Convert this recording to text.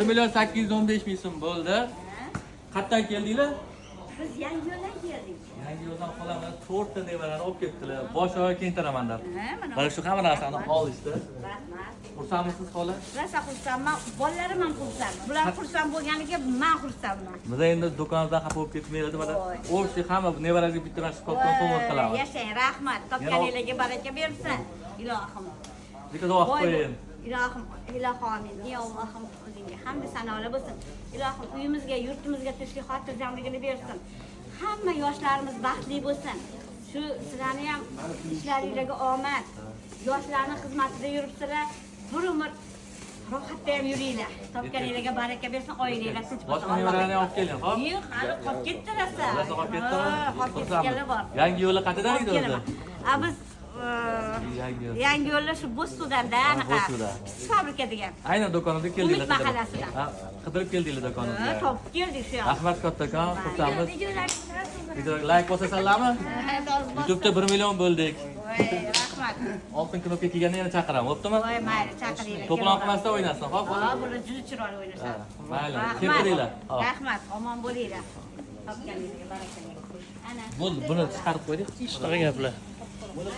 1 815 000 so'm bo'ldi. Qayerdan keldinglar? Biz Yangiyo'ldan keldik. Yangiyo'ldan xola mana to'rtta nevarani olib ketdilar. Bosh oyoq kengtiraman deb. Ha, mana. Mana shu hamma narsani olishdi. Rahmat. Xursandmisiz, xola? Rosa xursandman, bolalarim ham xursand. Bular xursand bo'lganiga men xursandman. Biz endi do'konimizdan xafa bo'lib ketmaydi. Mana Voy. общий hamma nevarangizga bitta mana shu koptoni sovg'a qilamiz. Yashang, rahmat. Topganinglarga baraka bersin. Ilohim. Bitta duo qilib Voy, qo'ying. Ilohim, ilohi amin. Ey Allohim, o'zingga hamda sanolar bo'lsin. Ilohim, uyimizga, yurtimizga tinchlik, xotirjamligini bersin. Hamma yoshlarimiz baxtli bo'lsin. Shu sizlarni ham ishlaringlarga omad. Yoshlarni xizmatida yuribsizlar. Bir umr rohatda ham yuringlar. Topganinglarga baraka bersin, oilanglar tinch bo'lsin. Boshqa nevarani ham olib keling, xo'p? Yo'q, hali qolib ketdi rosa. Rosa qolib ketdimi? Ha, qolib ketganlar bor. Yangi yo'li qayerdan edi Olib o'zi? kelaman. A biz Yangi yo'l. Yangi yo'lda shu Bo'zsuvdanda anaqa Bo'zsuvda. Fabrika degan. Aynan do'konimizga keldinglar. Umid mahallasidan. Ha, qidirib keldinglar Ha, do'konimizga. topib keldik shu yoqqa. Rahmat kattakon, xursandmiz. Videoga like bosasanlarmi? YouTube'da 1 million bo'ldik. Voy, rahmat. Oltin knopka kelganda yana chaqiraman, bo'ptimi? Voy, mayli, chaqiringlar. To'polon qilmasdan o'ynasin, xo'p? Ha, bular juda chiroyli o'ynashadi. Ha, mayli, Rahmat. keltiringlar. Hop. Rahmat, omon bo'linglar. Topganingizga baraka. Ana. Bo'ldi, buni chiqarib qo'ydik. Shunaqa gaplar. Buni